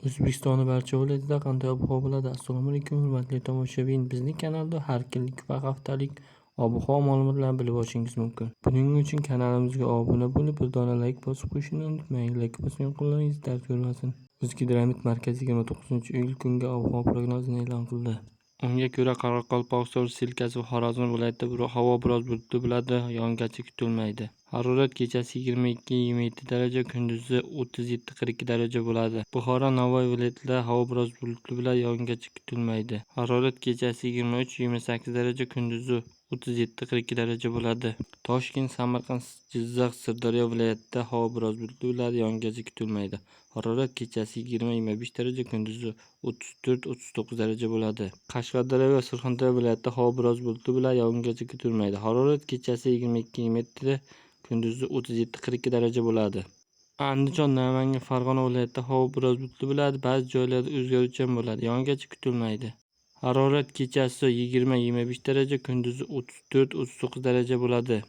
O'zbekistonning barcha viloyatida qanday ob-havo bo'ladi? Assalomu alaykum, hurmatli tomoshabin. Bizning kanalda har kunlik va haftalik ob-havo ma'lumotlarini bilib olishingiz mumkin. Buning uchun kanalimizga obuna bo'lib, bir dona layk bosib qo'yishni unutmang. Layk bosgan qo'llaringiz dard ko'rmasin. O'zgidromet markazi 29-iyul kungi ob-havo prognozini e'lon qildi. Unga ko'ra, Qoraqalpog'iston Respublikasi va Xorazm viloyatida havo biroz bulutli bo'ladi, yog'ingarchilik kutilmaydi. Harorat kechasi 22-27 daraja, kunduzi 37-42 daraja bo'ladi. Buxoro, Navoiy viloyatlarida havo biroz bulutli bo'ladi, yog'ingarchilik kutilmaydi. Harorat kechasi 23-28 daraja, kunduzi 37-42 daraja bo'ladi. Toshkent, Samarqand, Jizzax, Sirdaryo viloyatida havo biroz bulutli bo'ladi, yog'ingarchilik kutilmaydi. Harorat kechasi 20-25 daraja, kunduzi 34-39 daraja bo'ladi. Qashqadaryo va Surxondaryo viloyatida havo biroz bulutli bo'ladi, yog'ingarchilik kutilmaydi. Harorat kechasi 22-27, kunduzi 37-42 daraja bo'ladi. Andijon, Namangan, Farg'ona viloyatida havo biroz bulutli bo'ladi, ba'zi joylarda o'zgaruvchan bo'ladi, yog'ingarchilik kutilmaydi. Harorat kechasi 20-25 daraja, kunduzi 34-39 daraja bo'ladi.